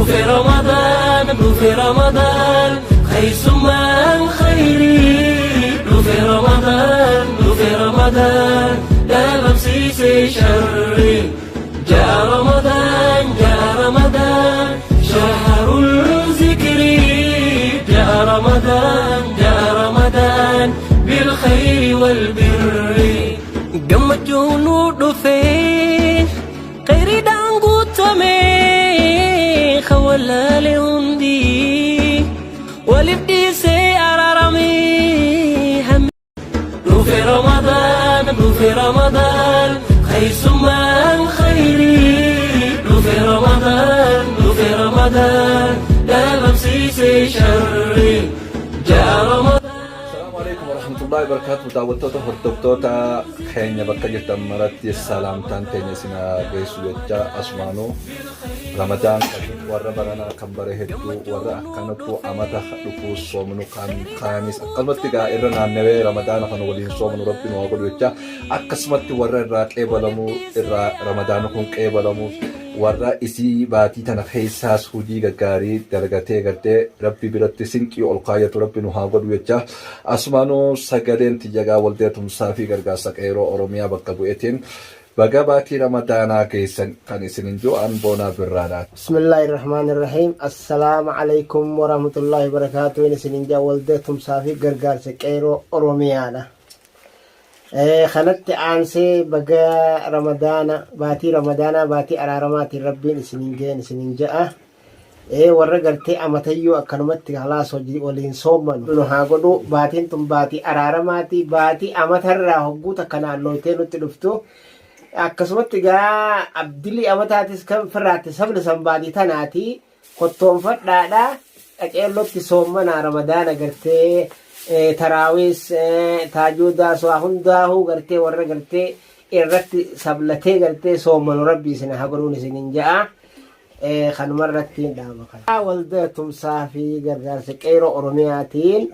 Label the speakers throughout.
Speaker 1: Dhufe Ramadaan, dhufe Ramadaan, keessummaan khayrii. Dhufe Ramadaan, dhufe Ramadaan, dhabamsiise sharri. Jaa Ramadaan, jaa Ramadaan, shahrul zikri. Jaa Ramadaan, jaa Ramadaan, bil khayri wal birri. Gammachuun nu dhufe, khayriidhaan guutame, khawalaale hundi waliif dhiisee araarame. Dhufe Ramadaan, dhufe Ramadaan, keessummaan khayrii. Dhufe Ramadaan, dhufe Ramadaan, dhabamsiise sharri. Jaa Ramadaan.
Speaker 2: Asalaamu alaikum warahmatullahi wabarakatuh. Daawwattoota, hordoftoota keenya bakka jirtan maratti salaamtaan teenya isin haa geessu jecha, asumaanuu Ramadaan kariim. Warra baranaa kan bare hedduu, warra akkanattu amata dhufuu soomnu kan kaanis akkasumatti gaa irra naannawee Ramadaana kan waliin soomnu Rabbi nu haa godhu jecha, akkasumatti warra irraa qeebalamuu, irraa Ramadaana kun qeebalamuuf, warra isii baatii tana keessaas hojii gaggaarii dalagatee gartee Rabbi biratti sinqii ol kaayyatu Rabbi nu haa godhu jecha, asumaanuu sagaleen tiyyagaa Waldee Tumsaa fi Gargaarsa Qeeroo Oromiyaa bakka bu'eetiin baga baatii Ramadaanaa keessan kan isin hin jiru an Boonaa Birraadha.
Speaker 3: Bismillaahi Rahmaani Rahiim. Assalaamu alaikum warahmatullaahi wabarakaatuh. Isinin jaa Waldee Tumsaa fi Gargaarsa Qeeroo Oromiyaadha. Kanatti aansee baga Ramadaana, baatii Ramadaanaa, baatii araaramaatiin Rabbiin isinin ga'een isinin ja'a. Warra gartee amatayyuu akkanumatti halaas hojii waliin soommanu nu haa godhu. Baatiin tun baatii araaramaati. Baatii amatarraa hogguu takka naannooytee nutti dhuftu. Akkasumatti gaa abdilii amataatis kan firraatti sabni san baatii tanaati. Kottoonfadhaadha. Qaceellotti soommanaa Ramadaana gartee taraawiis, taajuudaas, waa hundaahuu gartee warra gartee irratti sablatee gartee soommanu Rabbi isin haa godhuun isinin ja'a. Kanuma irratti dhaama kana. Waldaa Tumsaa fi Gargaarsa Qeeroo Oromiyaatiin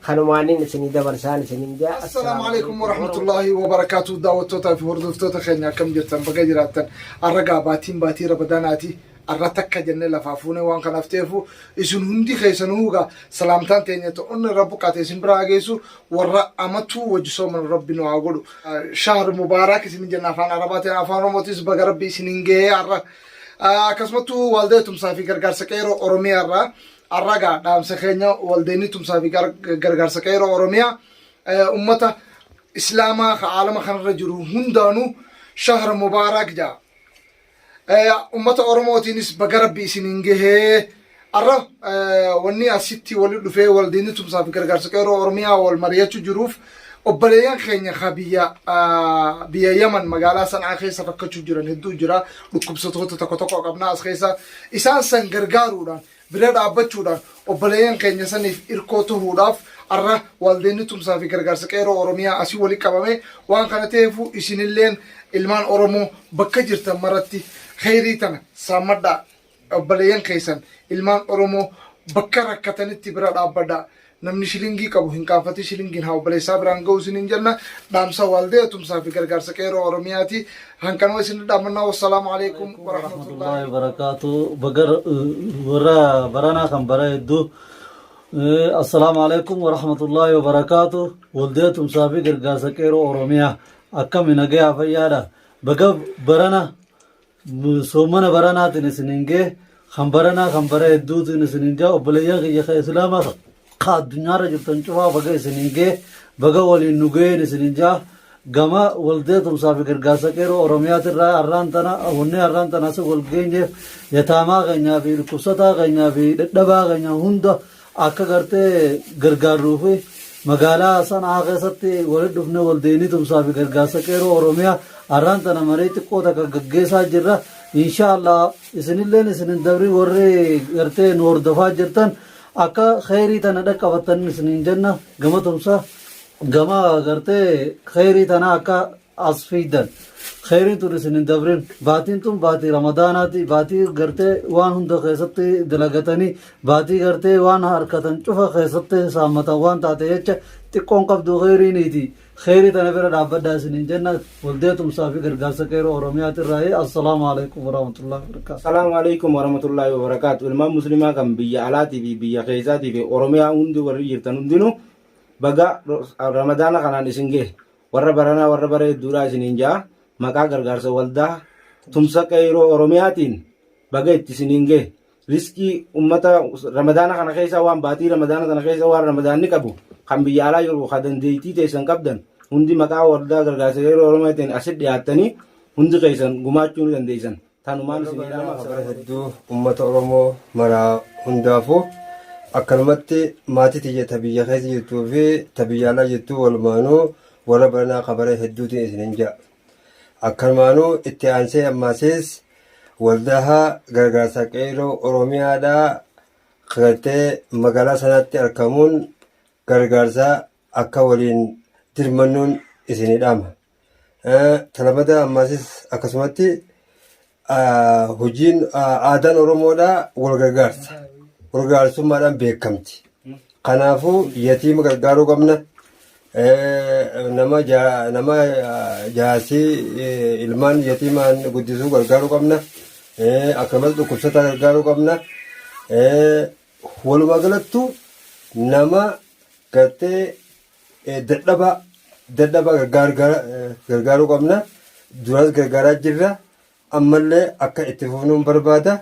Speaker 3: kanumaanin isinii dabarsaan isinin ja'a.
Speaker 4: Assalaamu alaikum warahmatullahi wabarakaatu. Daawwattootaa fi hordoftoota keenya, akkam jirtan? Baga jiraattan. Arragaa baatiin baatii Ramadaanaati. Arra takka jennee lafaa fuunee waan kanaaf ta'eefu isin hundi keessanuu egaa salaamtaan teenya ta'onni irra buqqaate isin biraa geessu, warra amatuu wajji sooman Rabbi nu haa godhu. Shahr mubaarak isin jenna afaan Arabaatiin, afaan Oromootis baga Rabbi isin hin gahee. Arra akkasumattuu Waldee Tumsaa fi Gargaarsa Qeeroo Oromiyaa irraa arragaa dhaamsa keenya, waldeenni Tumsaa fi Gargaarsa Qeeroo Oromiyaa ummata Islaamaa ka aalama kanarra jiru hundaanuu shahra mubaarak jedha. Ummata Oromootiinis baga Rabbi isiniin gahee. Arra wanni asitti wali dhufee waldeenni Tumsaa fi Gargaarsa Qeeroo Oromiyaa wal mari'achuu jiruuf obboleeyyan keenya ka biyya Yaman magaalaa Sanaa keessa rakkachuu jiran hedduu jira. Dhukkubsatoota tokko tokko qabna as keessa. Isaan san gargaaruudhaan, bira dhaabbachuudhaan, obboleeyyan keenya saniif irkoo tahuudhaaf arra waldeenni Tumsaa fi Gargaarsa Qeeroo Oromiyaa asii wali qabame. Waan kana ta'eefu isinilleen ilmaan Oromoo bakka jirtan maratti kheyrii tana saammadhaa, obboleeyyan keessan ilmaan Oromoo bakka rakkatanitti bira dhaabbadhaa. Namni shilingii qabu hin qaanfatin, shilingiin haa obboleessaa biraan ga'u isiniin jenna. Dhaamsa Waldee Tumsaa fi Gargaarsa Qeeroo Oromiyaati. Hanqanuma isin dhaammannaa. Wassalaamu alaikum
Speaker 5: warahmatullahi wabarakaatu. Baga warra baranaa kan bara hedduu. Assalaamu alaikum warahmatullahi wabarakaatu. Waldee Tumsaa fi Gargaarsa Qeeroo Oromiyaa, akkami? Nagayaa, fayyaadha? Baga barana soomana baranaatiin isinin gee, kan baranaa kan bara hedduutiin isinin gee. Obboleeyyan kiyya kan Islaamaa ka addunyaarra jirtan cufaa baga isinin gee, baga waliin nu ga'een isinin jaa. Gama Waldee Tumsaa fi Gargaarsa Qeeroo Oromiyaatirraa har'aan tana wanni har'aan tana asi wal geenyeef yataamaa keenyaa fi dhukkubsataa keenyaa fi dadhabaa keenya hunda akka gartee gargaarruu fi magaalaa Sanaa keessatti walitti dhufne. Waldeenii Tumsaa fi Gargaarsa Qeeroo Oromiyaa har'aan tana marii xiqqoo takka gaggeessaa jirra. Inshaallah isinilleen isin hin dabrin, warri gartee nu hordofaa jirtan akka kheyrii tana dhaqqabattan isiniin jenna. Gama tumsa gama gartee kheyrii tana akka as fiidan. Kheyriin tun isin hin dabrin. Baatiin tun baatii Ramadaanaati. Baatii gartee waan hunda keessatti dalagatanii baatii gartee waan harkatan cufa keessatti saammatan waan taate jecha xiqqoon qabdu kheyriiniiti. Kheyrii tana bira dhaabbadhaa isiniin jenna. Waldee Tumsaa fi Gargaarsa Qeerroo Oromiyaati irraayi. Assalaamu Aleykum Warahmatullahi Wabarakaatu.
Speaker 6: Assalaamu Aleykum Warahmatullahi Wabarakaatu. Ilmaan Muslimaa kan biyya alaatii fi biyya keessaatii fi Oromiyaa hundi warri jirtan hundinuu baga Ramadaana kanaan isin gahe. Warra baranaa warra bara hedduudhaa isiniin ja'a. Maqaa gargaarsa waldaa tumsa qeeroo Oromiyaatiin baga itti isiniin gahe. Riskii ummata Ramadaana kana keessa waan baatii Ramadaana kana keessa waan Ramadaanni qabu kan biyya alaa jiru kan dandeettii teessan qabdan hundi maqaa waldaa gargaarsa qeeroo Oromiyaatiin asitti dhiyaattanii hundi keessan gumaachuu ni dandeessan. Tanumaan isinii dhaama.
Speaker 7: Bara hedduu ummata Oromoo maraa hundaafuu akkanumatti maatii tiyya ta biyya keessa jirtuu fi ta biyya alaa jirtuu walumaanuu warra baranaa kabara hedduutiin isinin ja'a. Akkanumaanuu itti aansee ammaasiis waldaha gargaarsa qeerroo Oromiyaadhaa gartee magaalaa sanaatti argamuun gargaarsa akka waliin dirmannuun isinii dhaama. Talamada ammaasis akkasumatti hojiin aadaan Oromoodhaa wal gargaarsa. Wal gargaarsummaadhaan beekamti. Kanaafuu yatiima gargaaruu qabna. Nama nama jaasii ilmaan yatiimaan guddisuu gargaaruu qabna. Akkasumas dhukkubsataa gargaaruu qabna. Walumaa galattuu nama gartee dadhabaa dadhabaa gargaaruu qabna. Duras gargaaraa jirra. Ammallee akka itti fufnuun barbaada.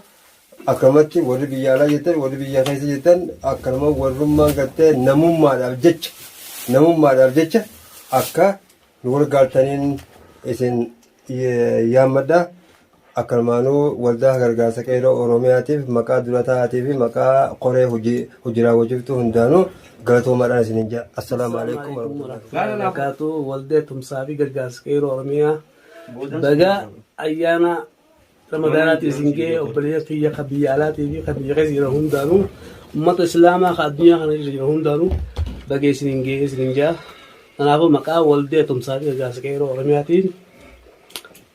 Speaker 7: Akkanumatti warri biyya alaa jirtan warri biyya keessa jirtan akkanuma warrummaan gartee namummaadhaaf jecha namummaadhaaf jecha akka nu gargaartaniin isin yaammadha. Akkanumaanuu waldaa gargaarsa qeerroo Oromiyaatiif maqaa dura taa'aatii fi maqaa koree hojii hojii raawwachiiftuu hundaanuu galatoomaadhaan isiniin jedha. Assalaamu alaikum warahmatullahi
Speaker 8: wabarakaatu. Waldee tumsaa fi gargaarsa qeerroo Oromiyaa baga ayyaana Ramadaanaatiin isin ga'e obboleeyyan kiyya kan biyya alaatii fi kan biyya keessa jiran hundaanuu ummata islaamaa kan addunyaa kana irra jiran hundaanuu baga isiniin ga'e isiniin ja'a. Kanaafuu maqaa waldee tumsaa fi gargaarsa qeerroo Oromiyaatiin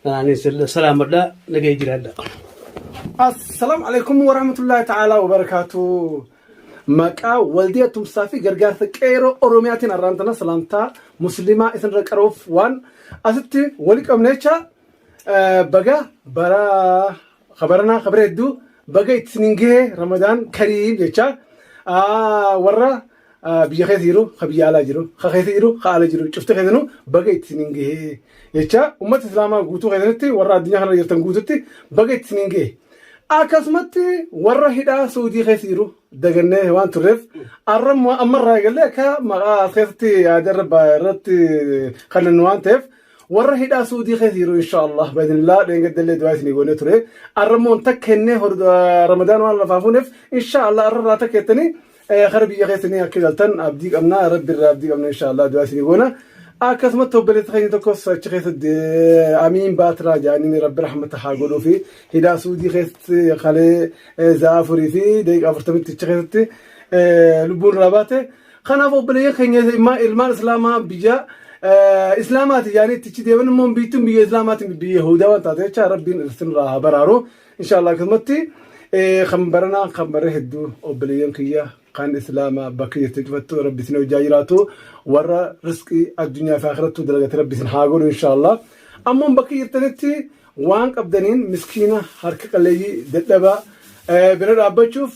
Speaker 8: kanaan isin salaamadha nagaya jiraadha.
Speaker 4: Assalaamu alaikum warahmatullahi ta'ala wabarakaatu. Maqaa waldiya tumsaa fi gargaarsa qeeroo Oromiyaatiin har'aan tana salaamtaa muslimaa isinirra qaruuf waan asitti wali qabne jecha baga bara kabaranaa kabara hedduu baga itti isiniin gahe Ramadaan kariim jecha warra biyya keessa jiru ka biyya alaa jiru ka keessa jiru ka ala jiru cufti keessanuu baga itti isiniin gahe jecha ummata islaamaa guutuu keessanitti warra addunyaa kana jirtan guututti baga itti isiniin gahe. Akkasumatti warra hidhaa Suudii keessa jiru dagannee waan turreef arra ammarraa eegallee akka maqaa as keessatti yaada irratti kan waan ta'eef warra hidhaa Suudii keessa jiru inshaallah baidinillah dheengaddallee du'aa isinii goonee ture arra immoo takka hennee Ramadaan waan lafaa fuuneef inshaallah arra irraa takka jettanii kara biyya keessanii akka galtan abdii qabna rabbi irraa abdii qabna inshaallah du'aa isinii goona. Akkasumatti obboleessa keenya tokkos achi keessatti Amiin Baatiraa jedhanii rabbi rahmata haa godhuu fi hidhaa Suudii keessatti kalee za'a 4:40tti achi keessatti lubbuun irraa baate. Kanaaf obboleeyyan keenya ilmaan Islaamaa biyya Islaamaati yaanii itti achi deeman immoo biyyattiin biyya Islaamaati biyya Yahudaa waan taate jecha rabbiin isinirraa haa baraaru. Inshaallah akkasumatti kan baranaa kan bara hedduu obboleeyyan kiyya kan Islaama bakka jirtan cufattu rabbi isin hojjaa jiraatu warra risqii addunyaa fi akhirattuu dalagate rabbi isin haa godhu inshaallah. Ammoo bakka jirtanitti waan qabdaniin miskiina harka qalleeyyii dadhabaa bira dhaabbachuuf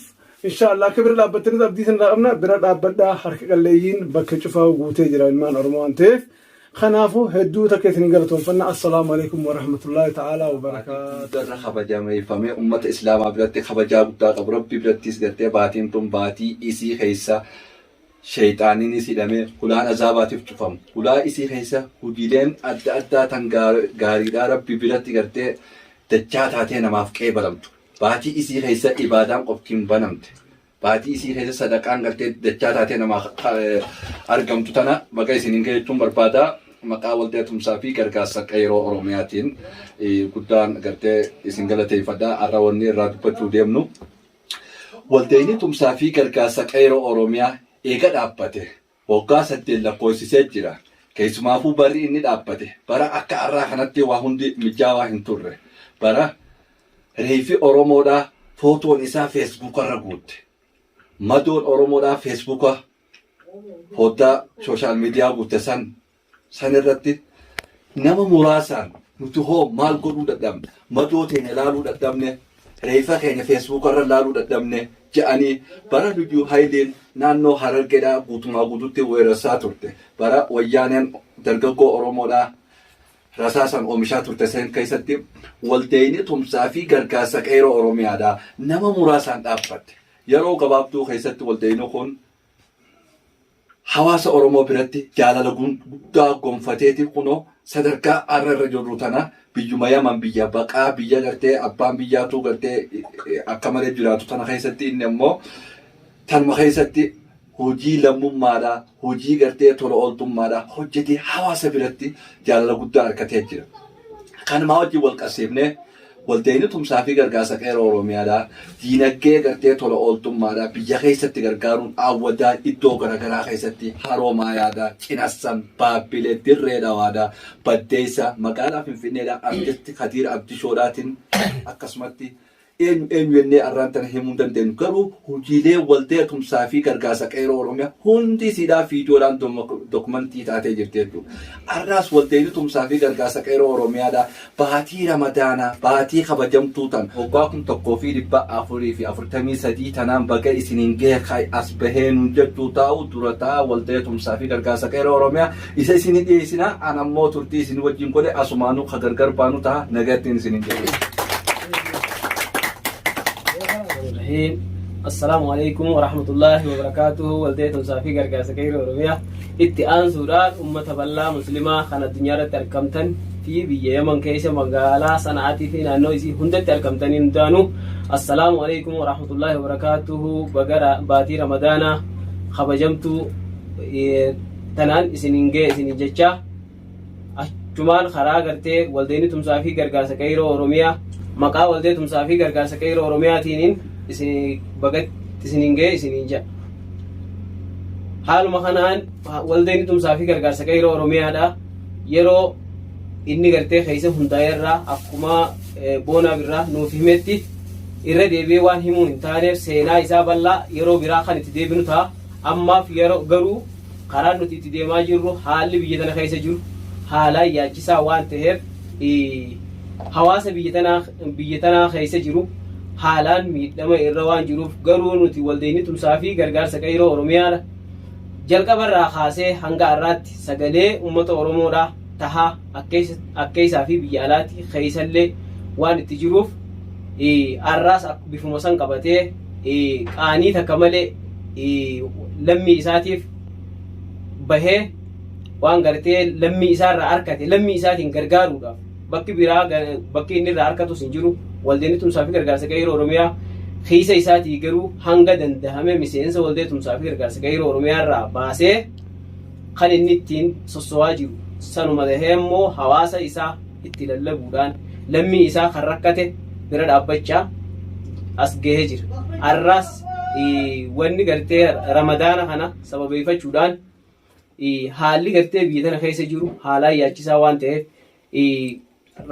Speaker 4: inshaallah akka bira dhaabbattanis abdii isin irraa qabna bira dhaabbadhaa harka qalleeyyiin bakka cufaa guutee jira ilmaan Oromoo waan ta'eef. Kanaafuu hedduu takka isin galatoomfanna. Assalaamu alaikum warahmatullaahi ta'aalaa wabarakaatu.
Speaker 2: Guddarra kabajameeffamee ummata islaamaa biratti kabajaa guddaa qabu rabbi birattis gartee baatiin tun baatii isii keessa sheeyxaaninis hidhamee hulaan azaabaatiif cufamu hulaa isii keessa hujiileen adda addaa tan gaariidhaa rabbi biratti gartee dachaa taatee namaaf qeebalamtu baatii isii keessa ibaadaan qoftiin banamte Baatii isii keessa sadaqaan gartee dachaa taatee namaa argamtu tana baga isiniin gahe jechuun barbaada. Maqaa Waldaa Tumsaa fi Gargaarsa Qeeroo Oromiyaatiin guddaan gartee isin galateeffadha. Har'a wanni irraa dubbachuu deemnu Waldayni Tumsaa fi Gargaarsa Qeeroo Oromiyaa eega dhaabbate waggaa 8 lakkoofsisee jira. Keessumaafuu barri inni dhaabbate bara akka har'aa kanatti waa hundi mijaawaa hin turre. Bara reeffi Oromoodhaa footoon isaa feesbuukarra guutte. Madoon Oromoodhaa feesbuuka foddaa sooshaal miidiyaa guutte san san irratti nama muraasaan nuti hoo maal godhuu dadhabne, madoo teenya laaluu dadhabne, reeffa keenya feesbuuka irra laaluu dadhabne je'anii bara Liyyuu Hayiliin naannoo Harargeedhaa guutumaa guututti weerarsaa turte, bara Wayyaaneen dargaggoo Oromoodhaa rasaasan oomishaa turte san keessatti waldayni tumsaa fi gargaarsa qeeroo Oromiyaadhaa nama muraasaan dhaabbatte. Yeroo gabaabduu keessatti waldayni kun hawaasa Oromoo biratti jaalala guddaa gonfateeti kunoo sadarkaa har'a irra jirru tana biyyuma Yaman biyya baqaa biyya gartee abbaan biyyaatuu gartee akka malee jiraatu tana keessatti inni ammoo tanuma keessatti hojii lammummaadha hojii gartee tola ooltummaadha hojjetee hawaasa biratti jaalala guddaa argatee jira. Kanumaa wajjin wal qabsiifnee Waldayni tumsaa fi gargaarsa Qeerroo Oromiyaadha. Diinaggee gartee tola ooltummaadha. Biyya keessatti gargaaruun Awwadaa iddoo garagaraa keessatti Haroo Maayaadha, Cinassan, Baabbile, Dirree Dhawaadha, Baddeessa, magaalaa Finfinneedha, Artisti Kadiir Abdishoodhaatiin akkasumatti eenyu eenyu jennee arraan tana himuu hin dandeenyu. Garuu hojiilee waldaya tumsaa fi gargaarsa Qeerroo Oromiyaa hundi isiidhaa viidiyoodhaan dokumentii taatee jirti jechuudha. Arraas waldayni tumsaa fi gargaarsa Qeerroo Oromiyaadha. Baatii Ramadaanaa, baatii kabajamtuu tan waggaa 1443 tanaan baga isiniin gahe ka as bahee nuun jechuu taa'u dura taa'aa Waldaya Tumsaa fi Gargaarsa Qeerroo Oromiyaa isa isinii dhiyeessina. An ammoo turtii isin wajjin godhe asumaanuu ka gargar baanu taha nagayattiin isiniin jedhe.
Speaker 9: Rahim. Assalaamu alaikum warahmatullaahi wabarakaatuhu. Waldaya Tumsaa fi Gargaarsa Qeerroo Oromiyaa Itti aansuudhaan ummata bal'aa muslimaa kan addunyaa irratti argamtan fi biyya Yaman keessa magaalaa Sana'aatii fi naannoo isii hundatti argamtanii hundaanuu Assalaamu alaikum warahmatullaahi wabarakaatuhu baga baatii Ramadaanaa kabajamtuu tanaan isiniin ga'e isiniin jechaa achumaan karaa gartee waldeenni tumsaa fi gargaarsa qeyroo Oromiyaa maqaa waldee tumsaa fi gargaarsa qeyroo Oromiyaatiiniin isin bagatti isiniin ga'e isiniin jedha. Haaluma kanaan waldeenni tumsaa fi gargaarsa qeyroo Oromiyaadha. Yeroo inni gartee keessa hundaa'e irraa akkuma boonaa birraa nuuf himetti irra deebi'ee waan himuu hin taaneef seenaa isaa bal'aa yeroo biraa kan itti deebinu ta'a. Ammaaf yeroo garuu Karaan nuti itti deemaa jirru haalli biyya tana keessa jiru haalaan yaachisaa waan ta'eef hawaasa biyya tanaa biyya tanaa keessa jiru haalaan miidhama irra waan jiruuf garuu nuti waldeenni tumsaa fi gargaarsa qeyroo Oromiyaadha. Jalqaba irraa kaasee hanga har'aatti sagalee uummata Oromoodha tahaa akkeessaa fi biyya alaatti keessallee waan itti jiruuf har'aas bifuma san qabatee qaanii takka malee lammii isaatiif bahee waan gartee lammii isaarraa arkate lammii isaatiin gargaaruudhaaf bakki biraa bakki inni irraa arkatus hin jiru waldeenni tumsaa fi gargaarsa qeerroo Oromiyaa kiisa isaatii garuu hanga dandahame miseensa waldee tumsaa fi gargaarsa qeerroo Oromiyaa irraa baasee kan inni ittiin sossowaa jiru sanuma tahee immoo hawaasa isaa itti lallabuudhaan lammii isaa kan rakkate bira dhaabbachaa as gahee jira. Har'aas wanni gartee ramadaana kana sababeeffachuudhaan haalli gartee biyya tana keessa jiru haalaan yaachisaa waan ta'eef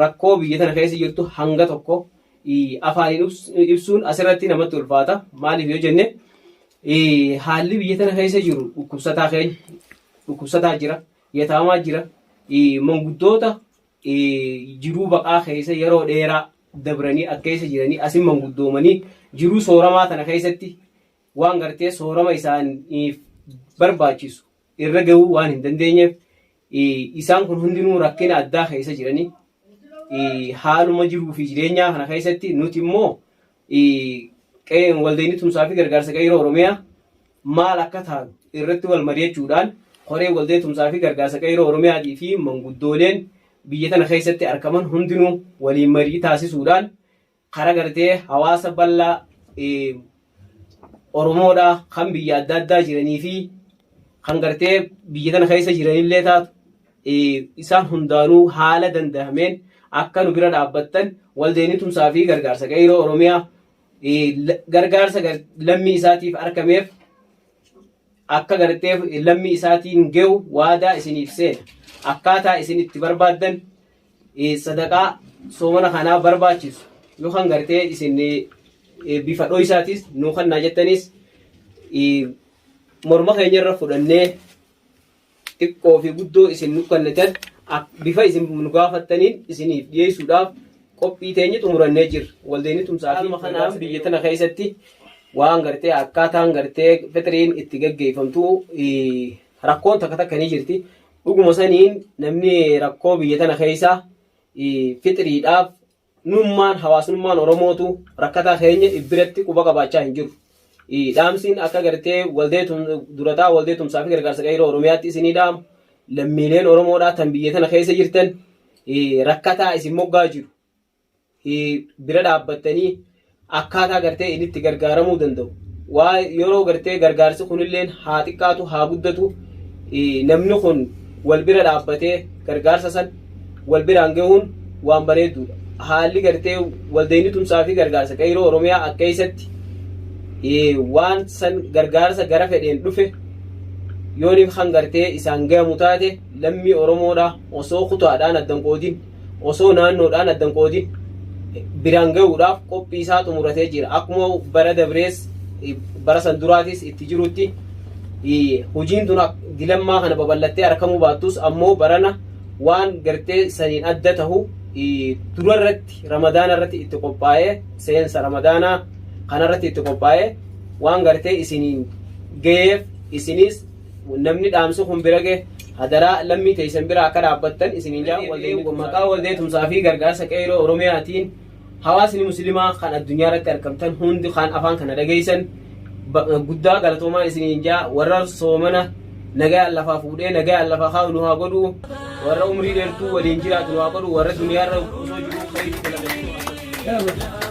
Speaker 9: rakkoo biyya tana keessa jirtu hanga tokko afaaniin ibsuun asirratti namatti ulfaata. Maaliif yoo jenne haalli biyya tana keessa jiru dhukkubsataa keenya dhukkubsataa jira, yataamaa jira, manguddoota jiruu baqaa keessa yeroo dheeraa dabranii as keessa jiranii asin manguddoomanii jiruu sooramaa tana keessatti waan gartee soorama isaaniif barbaachisu irra gahuu waan hin dandeenyeef isaan kun hundinuu rakkina addaa keessa jiranii haaluma jiruu fi jireenyaa kana keessatti nuti immoo waldeenni tumsaa fi gargaarsa qeyroo Oromiyaa maal akka taanu irratti wal mari'achuudhaan koree waldee tumsaa fi gargaarsa qeyroo Oromiyaatii fi manguddooleen biyya tana keessatti argaman hundinuu waliin marii taasisuudhaan kara gartee hawaasa bal'aa Oromoodhaa kan biyya adda addaa jiranii fi kan gartee biyya tana keessa jiranillee taatu isaan hundaanuu haala danda'ameen akka nu bira dhaabbattan waldeenni tumsaa fi gargaarsa qeyroo Oromiyaa gargaarsa lammii isaatiif argameef akka gartee lammii isaatiin gehu waadaa isiniif seena. Akkaataa isin itti barbaaddan sadaqaa soomana kanaa barbaachisu yookaan gartee isin bifa dhoysaatis nuu kannaa jettanis morma keenya irra fudhannee xiqqoo fi guddoo isin nu kennitan bifa isin nu gaafattaniin isiniif dhiyeessuudhaaf qophii teenya xumurannee jirra. Waldeenni tumsaa fi kanaan biyya tana keessatti waan gartee akkaataan gartee fixriin itti gaggeeffamtu rakkoon takka takka ni jirti. Dhuguma saniin namni rakkoo biyya tana keessa fixriidhaaf Nummaan hawaasnummaan Oromootu rakkataa keenya biratti quba qabaachaa hin jiru. Dhaamsiin akka gartee waldee durataa waldee tumsaa fi gargaarsa qeerroo Oromiyaatti isinii dhaamu lammiileen Oromoodhaa tan biyya tana keessa jirtan rakkataa isin moggaa jiru bira dhaabbattanii akkaataa gartee inni itti gargaaramuu danda'u. Waa yeroo gartee gargaarsi kunilleen haa xiqqaatu haa guddatu namni kun wal bira dhaabbatee gargaarsa san wal biraan gahuun waan bareedduudha. Haalli gartee waldeenni tumsaa fi gargaarsa qeyroo Oromiyaa akka keessatti waan san gargaarsa gara fedheen dhufe yooniif kan gartee isaan gahamu taate lammii Oromoodha osoo kutaadhaan addan qoodin osoo naannoodhaan adda hin qoodin biraan gahuudhaaf qophii isaa xumuratee jira. Akkuma bara dabrees bara san duraatis itti jirutti hojiin tun dilammaa kana babal'attee argamuu baattus ammoo barana waan gartee saniin adda tahu dura irratti ramadaana irratti itti qophaa'ee seensa ramadaanaa kanarratti itti qophaa'ee waan gartee isiniin gaheef isinis Namni dhaamsi kun bira gahe hadaraa lammii teessan bira akka dhaabbattan isiniin jaa maqaa waldee tumsaa fi gargaarsa qeeroo Oromiyaatiin hawaasni muslimaa kan addunyaa irratti argamtan hundi kan afaan kana dhageessan guddaa galatoomaa isiniin jaa warra soomana nagayaan lafaa fuudhee nagayaan lafaa kaa'u nu haa godhu warra umrii dheertuu waliin jiraatu nu haa godhu warra duniyaa irra osoo jiruu khayrii dalagatu nu haa godhu.